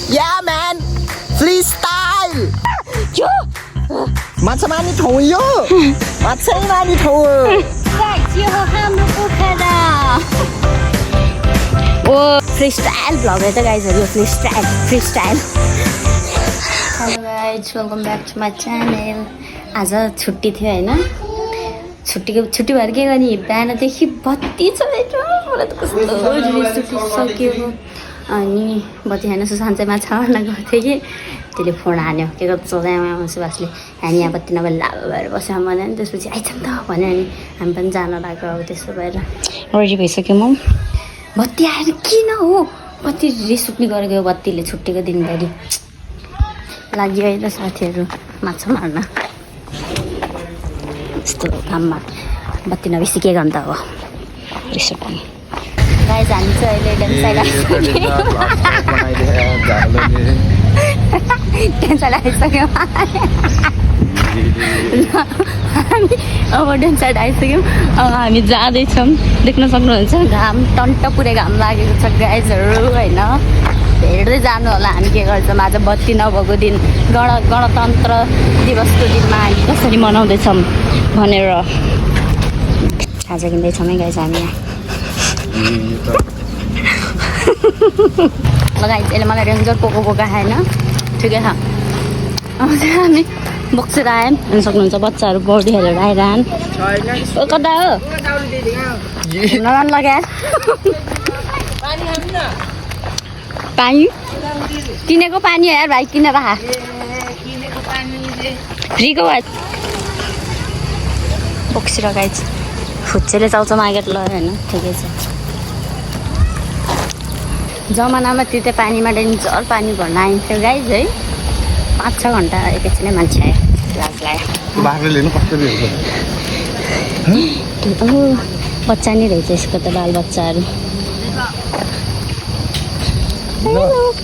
Yeah man, freestyle. यो माछा मार्ने ठाउँ यो, माछै मार्ने ठाउँ हो। यो हो हाम्रो पोखरा। ओ फ्रीस्टाइल भ्लग है त गाइजहरु, freestyle. Hello guys, welcome back to my channel. आज छुट्टी थियो हैन, छुट्टी भएर के गर्ने, बिहानदेखि बत्ती छैन। मलाई त कस्तो रिस उठिसक्यो। अनि बत्ती छैन, सुशान्त चाहिँ माछा मार्न गएको थियो कि त्यसले फोन हान्यो के गर्छ सुभाषले, हामी यहाँ बत्ती नभए लाभ भएर बस्यौँ भने। अनि त्यसपछि आइज नि त भन्यो। अनि हामी पनि जान लाग्यो। अब त्यसो भएर रेडी भइसक्यो म। बत्ती आएर किन हो, बत्ती रिस उठ्ने गरेको बत्तीले छुट्टीको दिनभरि लाग्यो है त साथीहरू माछा मार्न। यस्तो काममा बत्ती नबिसी के गर्नु त अब, रिस उठ्ने। गाइज हामी चाहिँ अहिले डेन्स साइड आइसक्यौँ। डेन्स साइड आइसक्यौँ हामी, अब डेन्स साइड आइसक्यौँ। अब हामी जाँदैछौँ। देख्न सक्नुहुन्छ घाम, टन्ट पुरै घाम लागेको छ गाइजहरू होइन। हेर्दै जानु होला हामी के गर्छौँ। आज बत्ती नभएको दिन, गणतन्त्र दिवसको दिनमा हामी कसरी मनाउँदैछौँ भनेर आज किन्दैछौँ है गाइज हामी यहाँ। लगाइ यसले मलाई रेन्जर पोको खाएन, ठिकै छ। अब चाहिँ हामी बक्सेर आयौँ। हेर्नु सक्नुहुन्छ बच्चाहरू बडी हेरेर आइरहन्। कता हो नरान लगाएर पानी किनेको पानी हो यार भाइ, किनेर खा। फ्रीको भयो। बक्सेर गाइज फुच्चेले चाउचाउ मागेर लयो होइन, ठिकै छ। जमानामा त्यो पानीमा डेन्जर पानी भर्न आइन्थ्यो गाइज है। 5-6 घन्टा एकैछिनै मान्छे आयो, लाज लाग्यो। बच्चा नि रहेछ यसको त, बाल बच्चाहरू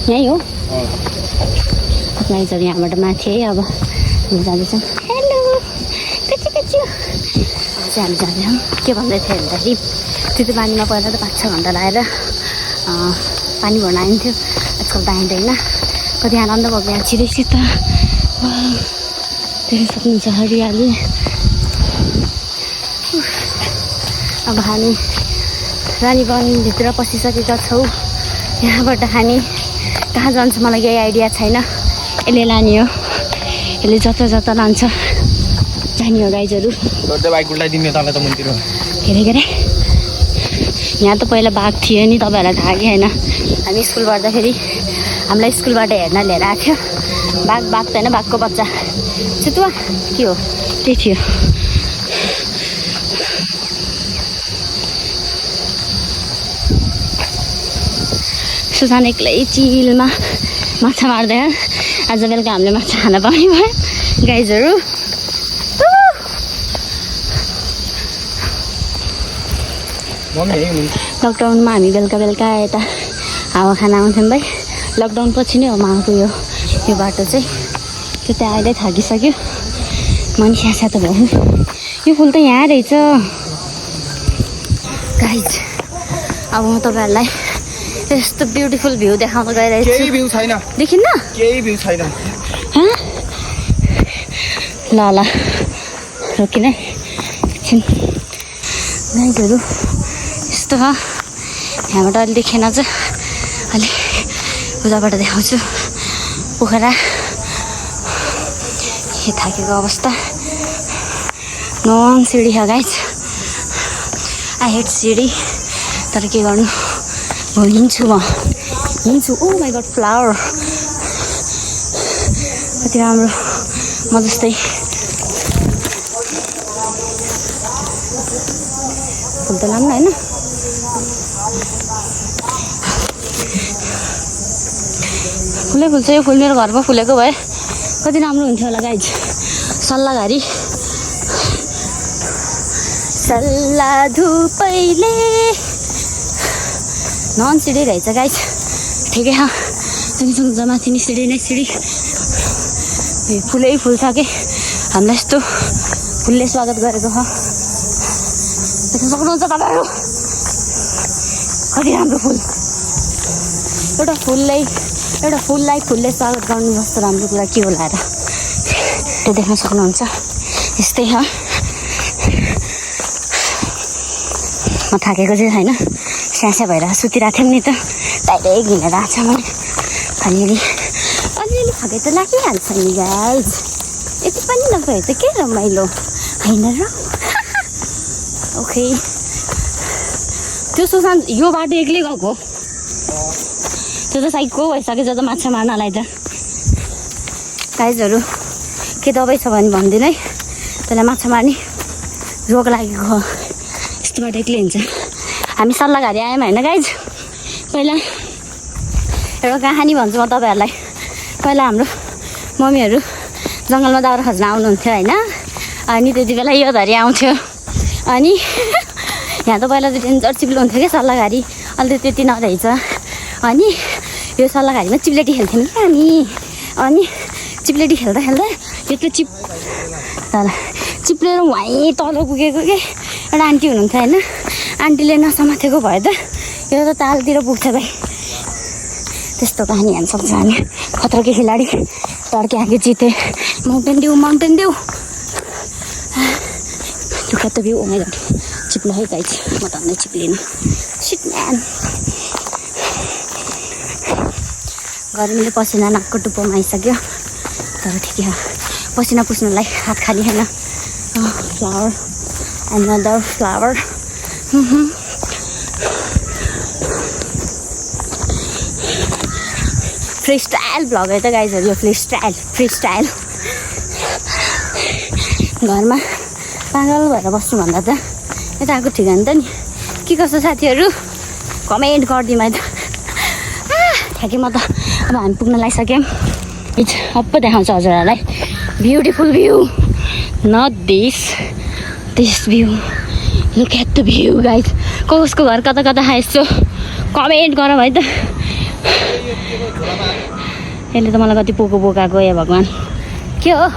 यहीँ हो। गाइजहरू यहाँबाट माथि है, अब हामी जाँदैछौँ। हेलो कच्ची अब चाहिँ हामी जाँदैछौँ। के भन्दै थियो भन्दाखेरि त्यो पानीमा पहिला त 5-6 घन्टा लगाएर पानी भर्न आइन्थ्यो, आजकल त आइँदैन। कति आनन्द भएको यहाँ छिटै त देख्न सक्नुहुन्छ हरियाली। अब हामी रानीवनभित्र पसिसकेका छौँ। यहाँबाट हामी कहाँ जान्छ मलाई केही आइडिया छैन। यसले लाने हो, यसले जता लान्छ जाने हो गाइजहरू। के अरे यहाँ त पहिला बाघ थियो नि, तपाईँहरूलाई थाहा कि होइन। हामी स्कुल पढ्दाखेरि हामीलाई स्कुलबाट हेर्न लिएर आएको थियो बाघ त होइन, बाघको बच्चा चितुवा के हो त्यही थियो। सुसान एक्लै चिलमा माछा मार्दै। आज बेलुका हामीले माछा खान पाउने भयो गाइजहरू। लकडाउनमा हामी बेलुका यता हावा खान आउँथ्यौँ भाइ। लकडाउन पछि नै हो माउको यो बाटो चाहिँ। त्यो त्यहाँ अहिले थाकिसक्यो, मन स्यासा त भयो। यो फुल त यहाँ रहेछ गाइज। अब म तपाईँहरूलाई यस्तो ब्युटिफुल भ्यू देखाउन गइरहेको छु। देखिन्न केही भ्यू छैन। ल रोकिन एकछिन गाइजहरू। यस्तो हो यहाँबाट अहिले देखेन चाहिँ अलि उताबाट देखाउँछु पोखरा। यो थाकेको अवस्था, नन सिँढी छ गाइज। आई हेट सिँढी, तर के गर्नु, हिँड्छु म हिँड्छु। ओ माई गड फ्लावर कति राम्रो, म जस्तै फुल त लानु होइन। फुलै फुल्छ यो फुल, मेरो घरमा फुलेको भए कति राम्रो हुन्थ्यो होला गाइज। सल्लाहघारी सल्लाह धुपैले नन सिँढी रहेछ गाइज, ठिकै छ। त्यहाँदेखि माथि नि सिँढी नै सिँढी, फुलै फुल छ कि हामीलाई यस्तो फुलले स्वागत गरेको छ। देख्न सक्नुहुन्छ तपाईँहरू कति राम्रो फुल। एउटा फुललाई एउटा फुललाई फुलले स्वागत गर्नु जस्तो राम्रो कुरा के होला र त्यो देख्न सक्नुहुन्छ यस्तै हो म थाकेको चाहिँ छैन स्यास्या भएर सुतिरहेको थियौँ नि त डाइरेक्ट हिँडेर आएको छ मैले अलिअलि थके त लागिहाल्छ नि गाइज यति पनि नभए त के रमाइलो होइन र ओके त्यो सुशान्त यो बाटो एक्लै गएको त्यो त साइको भइसक्यो जब माछा मार्नलाई त गाइजहरू के दबाई छ भने भनिदिनु है त्यसलाई माछा मार्ने रोग लागेको हो यस्तो बाटो एक्लै हुन्छ हामी सल्लाहघारी आयौँ होइन गाइज पहिला एउटा कहानी भन्छु म तपाईँहरूलाई पहिला हाम्रो मम्मीहरू जङ्गलमा दाउरा खोज्न आउनुहुन्थ्यो होइन अनि त्यति बेला यो धरी आउँथ्यो अनि यहाँ त पहिला त डेन्जर चिप्लो हुन्थ्यो क्या सल्लाहघारी अहिले त त्यति नरहेछ अनि यो सल्लाहघारीमा चिप्लेटी खेल्थ्यौँ नि हामी अनि चिप्लेटी खेल्दा खेल्दा यो त तर चिप्लेर वहीँ तल पुगेको के एउटा आन्टी हुनुहुन्थ्यो होइन आन्टीले नसमातेको भए त यो त तालतिर पुग्छ भाइ त्यस्तो कहानी हाल्न सक्छ हामी खतरा के खिलाडी तड्के आगे जिते माउन्टेन ड्यू दुःख त भ्यू ओमै चिप्लो है गाइज म त अन्नै चिप्लिनु सिट म्यान गर्मीले पसिना नाकको टुप्पोमा आइसक्यो तर ठिकै हो पसिना पुस्नुलाई हात खाली होइन flower another flower free style vlog है त गाइजहरू यो फ्री स्टाइल घरमा पागल भएर बस्नुभन्दा त यता आएको ठिक हो नि त नि के कस्तो साथीहरू कमेन्ट गरिदिउँ है त ठ्याक्कै म त अब हामी पुग्न लागिसक्यौँ अप्पो देखाउँछ हजुरहरूलाई beautiful view not this view look at the view guys कसको घर कता कता यस्तो कमेन्ट गर है त यसले त मलाई कति पोको बोकाएको ए भगवान् के हो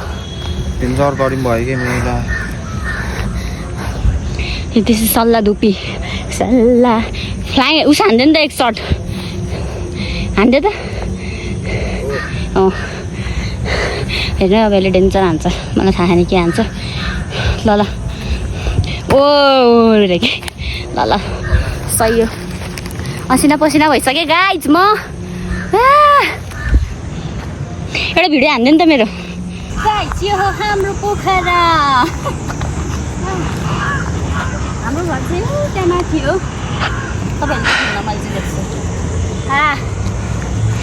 त्यसै सल्लाह धुपी सल्लाह फ्लाइ उस हान्दै नि त एक सर्ट हान्दै त अँ हेर्नु अब यसले डेन्जर हान्छ मलाई थाहा छैन के हान्छ ल ओ रे के ल सही हो असिना पसिना भइसक्यो गाइज म एउटा भिडियो हान्दै नि त मेरो गाइज यो हो हाम्रो पोखरा हाम्रो घर चाहिँ त्यहाँ माथि हो तपाईँहरूले मैले देख्छु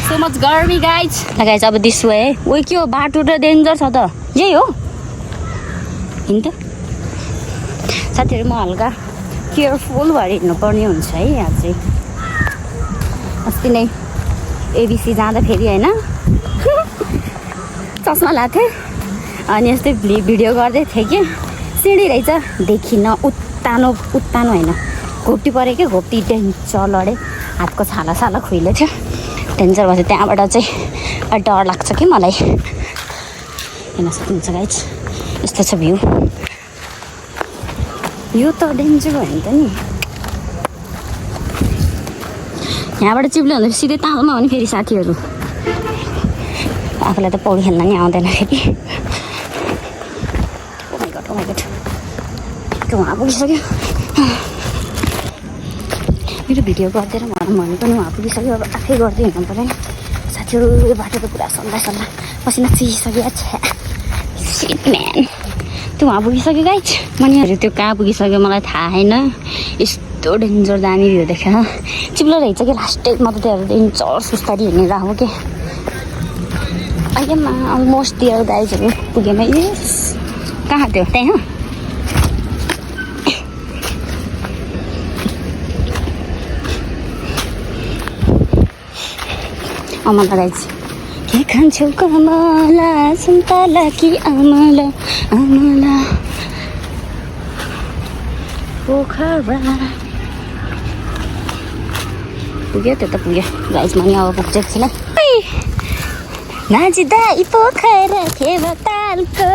सो मच गर्मी गाइज अब दिस वे ओ के हो बाटो त डेन्जर छ त यही हो हिँड त साथीहरू म हल्का केयरफुल भएर हिँड्नुपर्ने हुन्छ है यहाँ चाहिँ अस्ति नै एबिसी जाँदाखेरि होइन चस्मा लाएको थिएँ अनि यस्तै भिडियो गर्दै थिएँ कि सिँढी रहेछ देखिन उत्तानो होइन घोप्टी पऱ्यो क्या घोप्टी डेन्जर लडेँ हातको छाला साला खुइले थियो डेन्जर भएछ त्यहाँबाट चाहिँ डर लाग्छ कि मलाई हेर्न सक्नुहुन्छ गाइज यस्तो छ भ्यू यो त डेन्जर भयो नि त नि यहाँबाट चिप्लो हुँदा सिधै तालमा हो नि फेरि साथीहरू आफूलाई त पौडी खेल्न नि आउँदैन फेरि ओमाइगड त्यो उहाँ पुगिसक्यो मेरो भिडियो गरिदिएर भन्नु पनि उहाँ पुगिसक्यो अब आफै गर्दै हिँड्नु पऱ्यो नि साथीहरू यो बाटो त पुरा सल्लाह पसिना चिसिसक्यो म्यान त्यो उहाँ पुगिसक्यो गाइज मनीहरू त्यो कहाँ पुगिसक्यो मलाई थाहा छैन यस्तो डेन्जर दामी भ्यू देखेर चिप्लो रहेछ कि लास्ट म त त्यो डेन्जर सुस्तारी हिँडेर आऊ के अहिलेमा अलमोस्ट दिएर गाइजहरू पुगेन यस कहाँ त्यो त्यहीँ हो अमला गाइज के खान्छौ कमला सुन्तला कि अमला पोखरा पुग्यो त्यो त पुग्यो गाइज म नि अब पुग्छ एकछिन नाचिँदा यी पोखरा फेवा तालको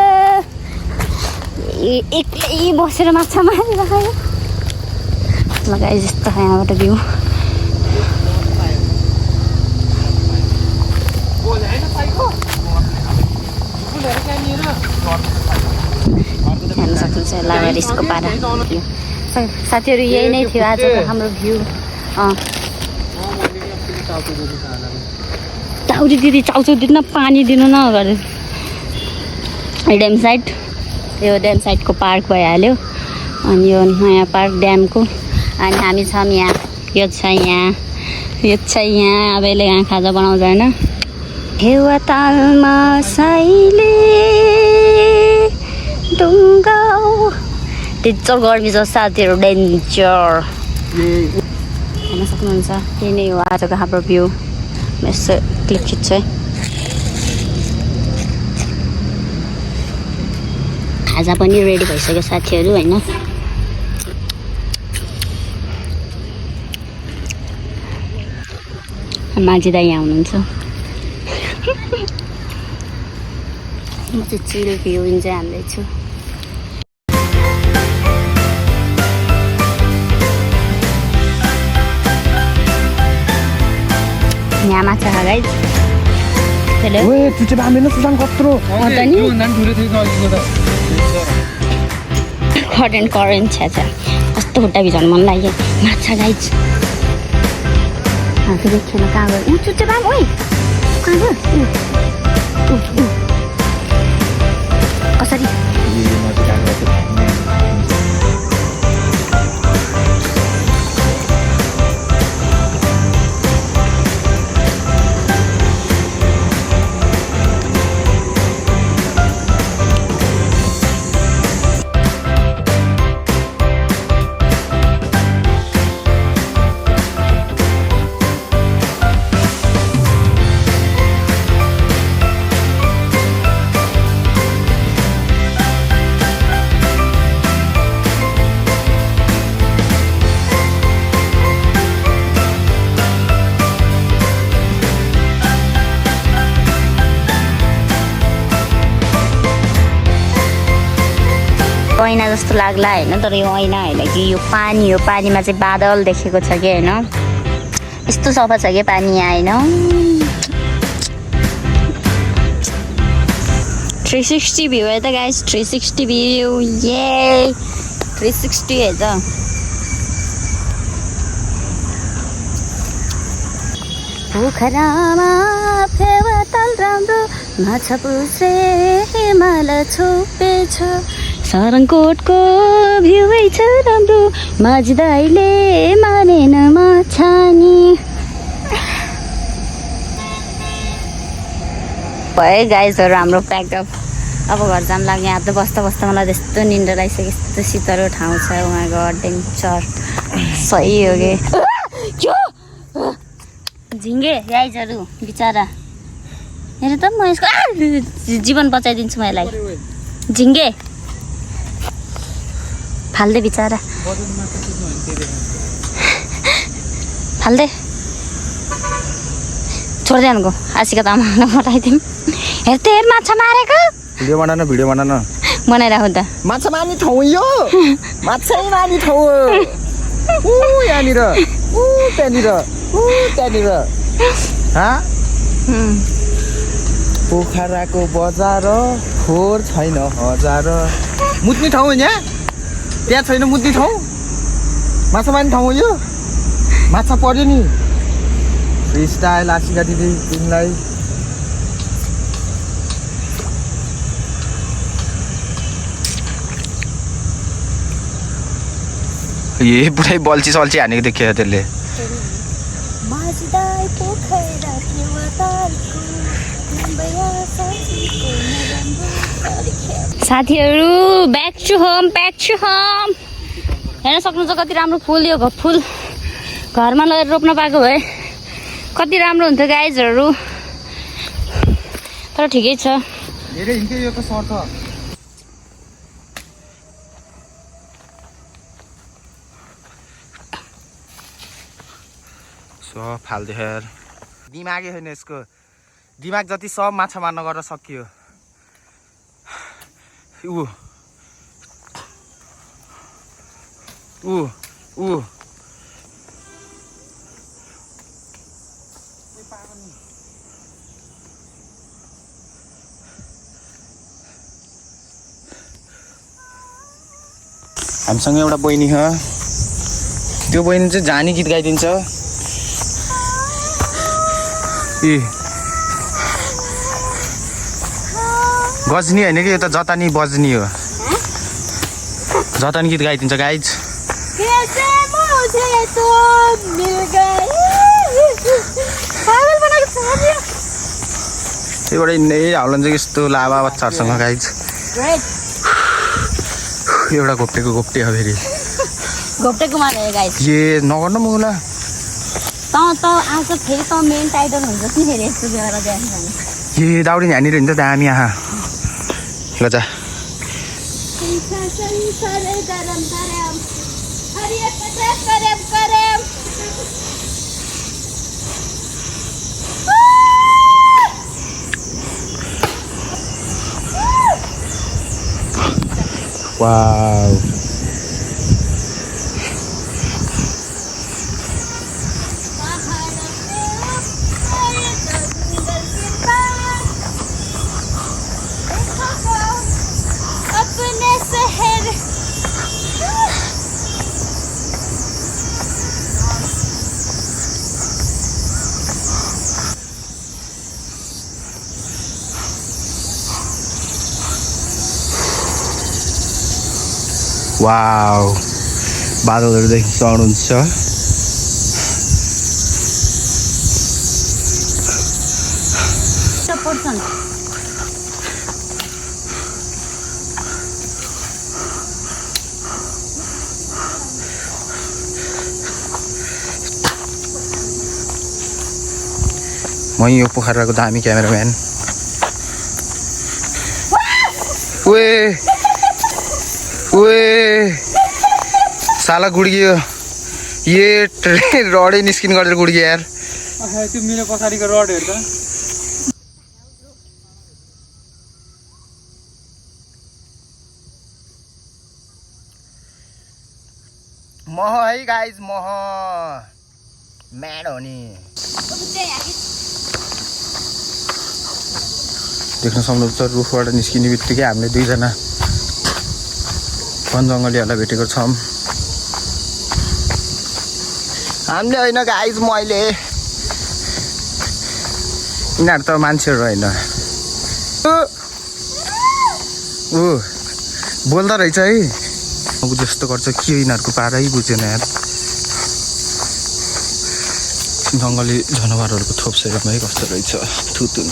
एक्लै बसेर माछा मारिरहेको ल गाइज यस्तो यहाँबाट भ्यू हेर्न सक्नुहुन्छ लावारिसको पारा साथीहरू यही नै थियो आजको हाम्रो भ्यू चाउरी दिदी चाउचाउ दिनु पानी दिनु न अगाडि ड्याम साइड यो ड्याम साइडको पार्क भइहाल्यो अनि यो नयाँ पार्क ड्यामको अनि हामी छौँ यहाँ यो छ यहाँ अब यसले यहाँ खाजा बनाउँछ होइन हेवा तालमा साइले डुङ्गाउ डेन्जर गर्मी छ साथीहरू डेन्जर हेर्न सक्नुहुन्छ यही नै हो आजको हाम्रो भ्यू यसो क्लिक खिच्छु है खाजा पनि रेडी भइसक्यो साथीहरू होइन माझी दाइ यहाँ हुनुहुन्छ म चाहिँ चिल भ्यू इन्जोय हान्दैछु यहाँ माछा खा गाइज हेलो ओए तुझे बामेन सुसान कत्रो करेन्ट करेन्ट छ कस्तो खुट्टा भिजाउनु मन लाग्यो माछा गाइज फेरि खेल्न कहाँ गयो चुच्चे बाम ओइ कहाँ गयो कसरी ऐना जस्तो लाग्ला होइन तर यो ऐना होइन कि यो पानी हो पानीमा चाहिँ बादल देखेको छ कि होइन यस्तो सफा छ कि पानी यहाँ होइन 360 भ्यू है त गाइस 360 भ्यू ये 360 हेर्छ पोखरामा फेवाताल राम्रो माछा पुछे हिमाल छोपेछ सरङकोटको भ्यूै छ राम्रो माझी दाइले मानेन माछा नि भयो गाइजहरू हाम्रो प्याकअप अब घर जाम लाग्ने यहाँ त बस्दा बस्दा मलाई त्यस्तो निन्द्रा लागिसक्यो यस्तो शीतल ठाउँ छ उहाँको डेन्जर सही हो कि झिङ्गे गाइजहरू बिचरा हेर त म यसको जीवन बचाइदिन्छु म यसलाई झिङ्गे फाल्दे बिचरा फाल्दे छोड्दै उनको आशिका तामाङलाई पठाइदिउँ हेर्दै हेर माछा मारेको भिडियो बनाउन बनाइराखौ त माछा मार्ने ठाउँ यो माछै मार्ने ठाउँ ऊ यहाँनिर ऊ त्यहाँनिर पोखराको बजार फोहोर छैन हजार मुत्ने ठाउँ यहाँ त्यहाँ छैन मुत्ने ठाउँ माछा मार्ने ठाउँ हो यो माछा पर्यो नि फ्री स्टाइल आशिका दिदी तिमीलाई ये पुरै बल्छी सल्छी हानेको देखियो त्यसले साथीहरू ब्याक टु होम हेर्न सक्नुहुन्छ कति राम्रो फुल यो फुल घरमा लगेर रोप्न पाएको भए कति राम्रो हुन्थ्यो गाइजहरू तर ठिकै छ धेरै हिँड्यो यो त सर्थ सब फाल्दै यार दिमागै छैन यसको दिमाग जति सब माछा मार्न गरेर सकियो ऊ हामीसँग एउटा बहिनी छ त्यो बहिनी चाहिँ जानी गीत गाइदिन्छ ए गजनी होइन कि यो त जतानी बजनी हो जतानी गीत गाइदिन्छ गाइज एउटा नै हाउलन चाहिँ यस्तो लाभा बच्चाहरूसँग गाइज एउटा घोप्टेको घोप्टे हो फेरि घोप्टेको मारे गाइस ए नगर्नु मुला त आज फेरि त मेन टाइटल हुन्छ नि फेरि यस्तो बेला देखाउनु ए दाउडी यहाँनिर हिँड्छ दामी यहाँ ल जा वाउ वाउ बादलहरू देख्न सक्नुहुन्छ म यो पोखराको दामी क्यामेराम्यान ओए ओए साला गुड्कियो ये रडै निस्किन गरेर गुड्कियो यार त्यो मेरो पछाडिको रड हेर्दा मह है गाइज मह म्याड हो नि देख्न सक्नुहुन्छ रुखबाट निस्किने बित्तिकै हामीले दुईजना वन जङ्गलीहरूलाई भेटेको छौँ हामीले होइन गाइज मैले यिनीहरू त मान्छेहरू होइन ऊ बोल्दो रहेछ है अब जस्तो गर्छ के यिनीहरूको पारै बुझेन यार जङ्गली जनावरहरूको थोप्सेरमा है कस्तो रहेछ थुतु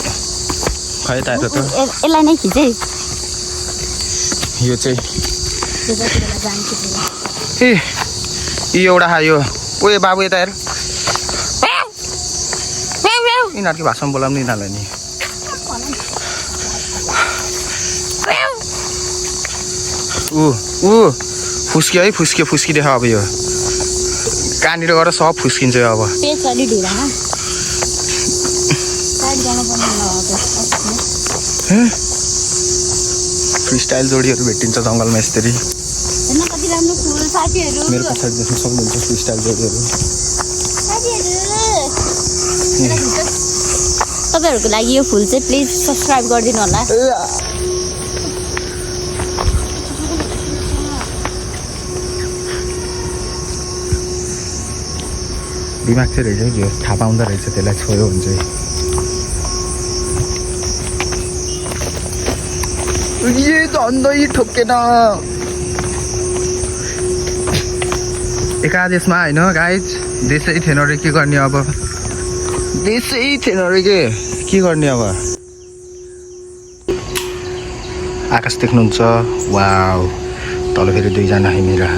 खै त यसलाई नै खिचै यो चाहिँ ए एउटा यो ओए बाबु यता हेर यिनीहरूकै भाषामा बोलाउनु यिनीहरूलाई नि ऊ फुस्क्यो है फुस्किदेख अब यो कहाँनिर गएर सब फुस्किन्छ अब फ्री स्टाइल जोडीहरू भेटिन्छ जङ्गलमा यसरी मेरो पछाडि देख्न सक्नुहुन्छ फ्री स्टाइल जोडीहरू तपाईँहरूको लागि यो फुल चाहिँ प्लिज सब्सक्राइब गरिदिनु होला दिमाग चाहिँ रहेछ जो थाहा पाउँदो रहेछ त्यसलाई छोयो हुन्छ झन्डै ठोकेन एकादेशमा होइन गाइज देशै थिएन अरे के गर्ने अब देशै थिएन अरे के गर्ने अब आकाश देख्नुहुन्छ वाउ तल फेरि दुईजना हिँडिरह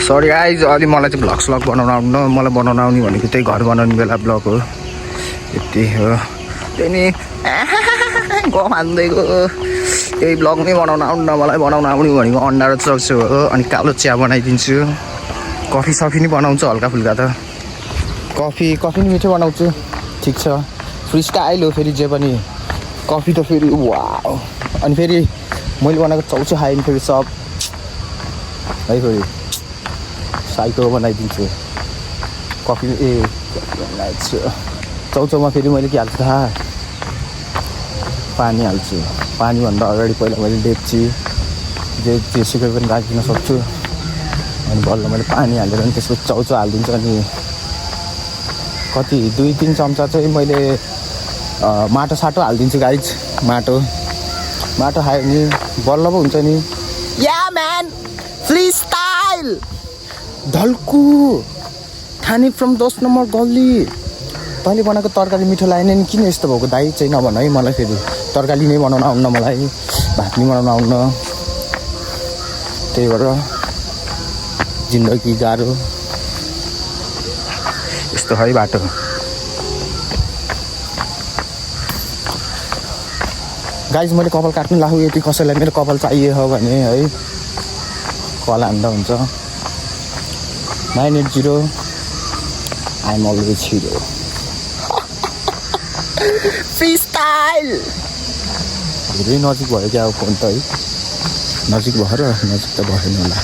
सरी गाइज अलि मलाई चाहिँ भ्लग स्लग बनाउनु आउनु मलाई बनाउनु आउने भनेको त्यही घर बनाउने बेला ब्लग हो यति हो त्यही नि गफ हान्दैको त्यही ब्लग नै बनाउनु आउनु मलाई बनाउनु आउने भनेको अन्डा र चर्चो हो अनि कालो चिया बनाइदिन्छु कफी सफी नि बनाउँछु हल्का फुल्का त कफी नि मिठो बनाउँछु ठिक छ फ्री स्टाइल हो फेरि जे पनि कफी त फेरि वाउ अनि फेरि मैले बनाएको चौचो खाएँ नि फेरि सब है फेरि साइको बनाइदिन्छु कफी बनाइदिन्छु चौचौमा फेरि मैले के हाल्छु थाहा पानी हाल्छु पानीभन्दा अगाडि पहिला मैले डेक्ची जेसुकै पनि राखिदिन सक्छु अनि बल्ल मैले पानी हालेर अनि त्यसको चाउचाउ हालिदिन्छु अनि कति 2-3 चम्चा चाहिँ मैले माटो साटो हालिदिन्छु गाइज माटो खायो भने बल्ल पो हुन्छ नि या म्यान फ्री स्टाइल ढल्कु खाने फ्रम 10 नम्बर गल्ली तैँले बनाएको तरकारी मिठो लागेन नि किन यस्तो भएको दाइ चाहिँ नभन है मलाई फेरि तरकारी नै बनाउन आउन्न मलाई भात नै बनाउन आउन्न त्यही भएर जिन्दगी गाह्रो यस्तो है बाटो गाइज मैले कपाल काट्नु लाग्यो यति कसैलाई मेरो कपाल चाहियो भने है कल हान्दा हुन्छ 980 I'm always hero free style धेरै नजिक भयो क्या अब फोन त है नजिक भएर नजिक त भएन होला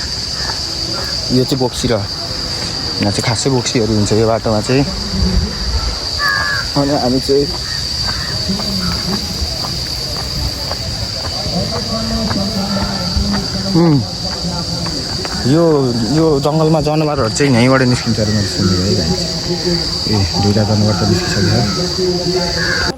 यो चाहिँ बोक्सी र यहाँ चाहिँ खासै बोक्सीहरू हुन्छ यो बाटोमा चाहिँ अनि हामी चाहिँ यो जङ्गलमा जनावरहरू चाहिँ यहीँबाट निस्किन्छ अरे मैले सुनेको है ए दुईवटा जनावर त निस्किसक्यो